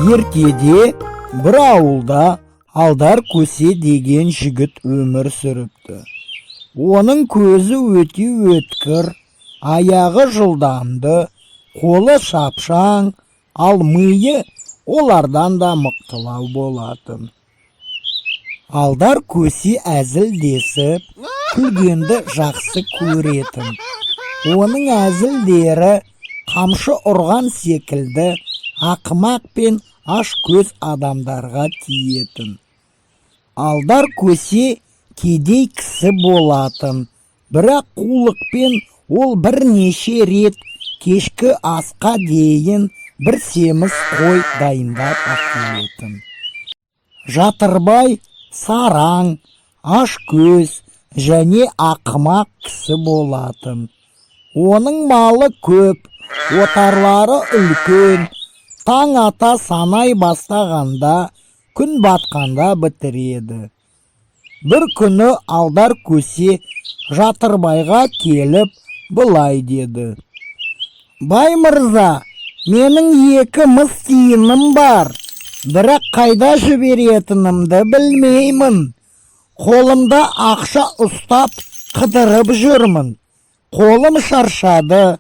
Ертеде бір ауылда Алдар Көсе деген жігіт өмір сүріпті. Оның көзі өте өткір, аяғы жылдамды, қолы шапшаң, ал миы олардан да мықтылау болатын. Алдар Көсе әзілдесіп, күлгенді жақсы көретін. Оның әзілдері қамшы ұрған секілді ақымақ пен аш көз адамдарға тиетін. Алдар Көсе кедей кісі болатын, бірақ қулықпен ол бірнеше рет кешкі асқа дейін бір семіз қой дайындап әкелетін. Жатырбай сараң, аш көз және ақымақ кісі болатын. Оның малы көп, отарлары үлкен, таң ата санай бастағанда, күн батқанда бітіреді. Бір күні Алдар Көсе Жатырбайға келіп, былай деді: «Бай мырза, менің екі мыс тиыным бар, бірақ қайда жіберетінімді білмеймін. Қолымда ақша ұстап қыдырып жүрмін. Қолым шаршады.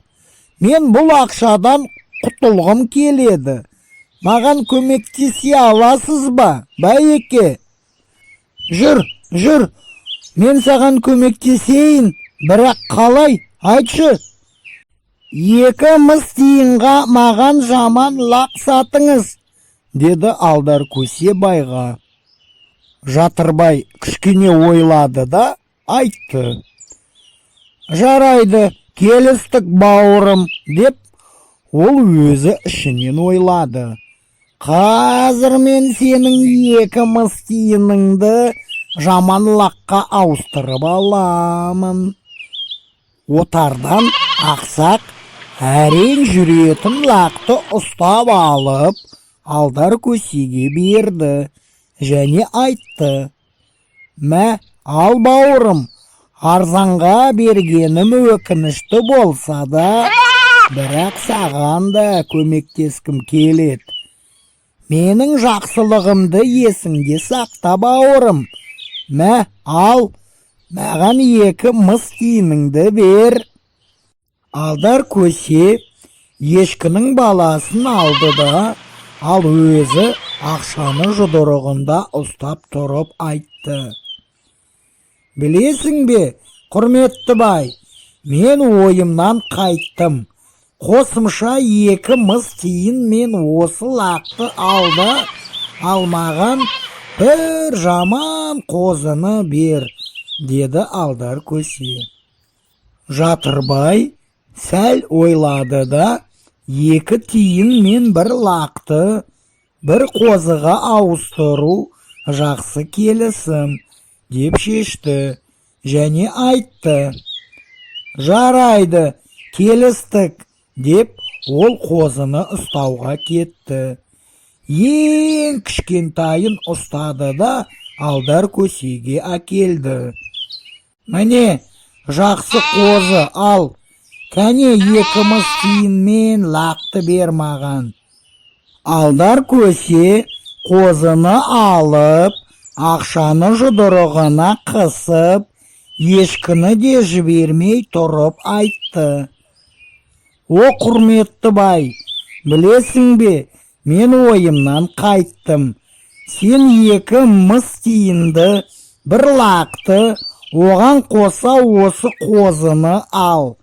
Мен бұл ақшадан құтылғым келеді. Маған көмектесе аласыз ба, байеке?» «Жүр, жүр, мен саған көмектесейін, бірақ қалай, айтшы?» «2 мыс тиынға маған жаман лақ сатыңыз», – деді Алдар Көсе байға. Жатырбай кішкене ойлады да айтты: «Жарайды, келістік, бауырым», – деп ол өзі ішінен ойлады. «Қазір мен сенің 2 мыс тиыныңды жаман лаққа ауыстырып аламын». Отардан ақсақ, әрең жүретін лақты ұстап алып, Алдар Көсеге берді және айтты: «Мә, ал, бауырым, арзанға бергенім өкінішті болса да, бірақ саған да көмектескім келеді. Менің жақсылығымды есіңде сақта, бауырым. Мә, ал, маған 2 мыс тиыныңды бер». Алдар Көсе ешкінің баласын алды да, ал өзі ақшаны жұдырығында ұстап тұрып айтты: «Білесің бе, құрметті бай, мен ойымнан қайттым. Қосымша 2 мыс тиын мен осы лақты алда, ал маған бір жаман қозыны бер», – деді Алдар Көсе. Жатырбай сәл ойлады да: «2 тиын мен бір лақты бір қозыға ауыстыру жақсы келісім», – деп шешті және айтты: «Жарайды, келістік», – деп ол қозыны ұстауға кетті. Ең кішкентайын ұстады да, Алдар Көсеге әкелді. «Міне, жақсы қозы, ал, кәне, 2 мыс тиынмен лақты бер маған». Алдар Көсе қозыны алып, ақшаны жұдырығына қысып, ешкіні де жібермей тұрып айтты: «О, құрметті бай, білесің бе, мен ойымнан қайттым. Сен 2 мыс тиынды, бір лақты, оған қоса осы қозыны ал.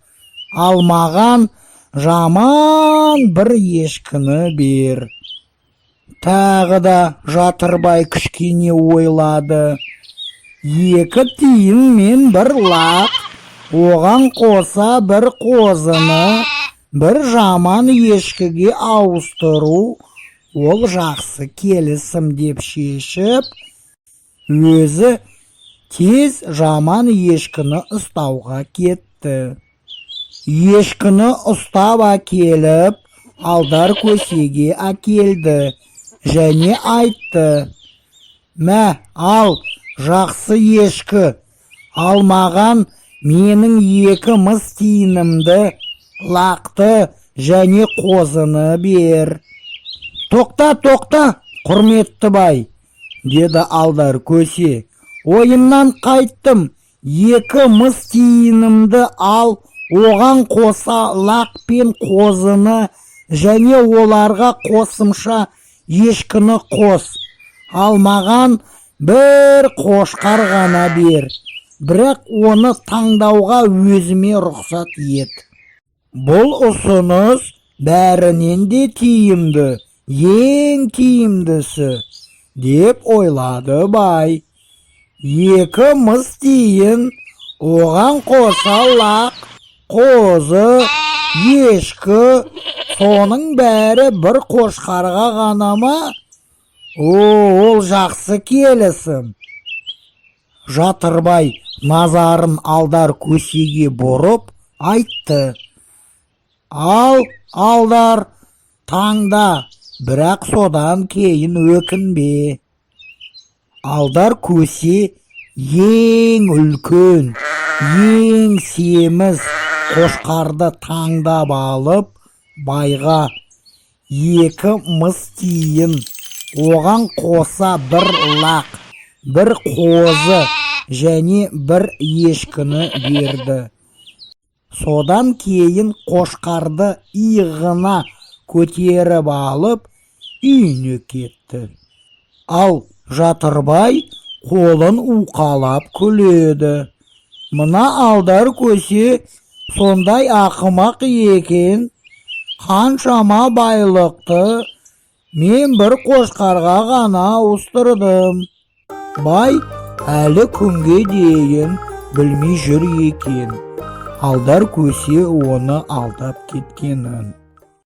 Ал маған жаман бір ешкіні бер». Тағы да Жатырбай кішкене ойлады. 2 тиын мен бір лақ, оған қоса бір қозыны бір жаман ешкіге ауыстыру ол жақсы келісім деп шешіп, өзі тез жаман ешкіні ұстауға кетті. Ешкіні ұстап әкеліп, Алдар Көсеге әкелді және айтты: «Мә, ал, жақсы ешкі, ал маған менің 2 мыс тиынымды, лақты және қозыны бер». Тоқта, тоқта, құрметті бай, деді Алдар көсе. Ойымнан қайттым. 2 мыс тиынымды ал, оған қоса лақ пен қозыны және оларға қосымша ешкіні қос. Ал маған бір қошқар ғана бер. Бірақ оны таңдауға өзіме рұқсат ет. Бұл ұсыныс бәрінен де тиімді, ең тиімдісі, деп ойлады бай. 2 мыс тиын, оған қоса лақ, қозы, ешкі, соның бәрі бір қошқарға ғана ма? О, ол жақсы келісім. Жатырбай назарын Алдар көсеге бұрып айтты. Ал, Алдар, таңда, бірақ содан кейін өкінбе. Алдар көсе ең үлкен, ең семіз қошқарды таңдап алып, байға 2 мыс тиын, оған қоса бір лақ, бір қозы және бір ешкіні берді. Содан кейін қошқарды иығына көтеріп алып, үйіне кетті. Ал Жатырбай қолын уқалап күледі. Мына Алдар көсе сондай ақымақ екен, қаншама байлықты мен бір қошқарға ғана ауыстырдым. Бай әлі күнге дейін білмей жүр екен Алдар көсе оны алдап кеткенін.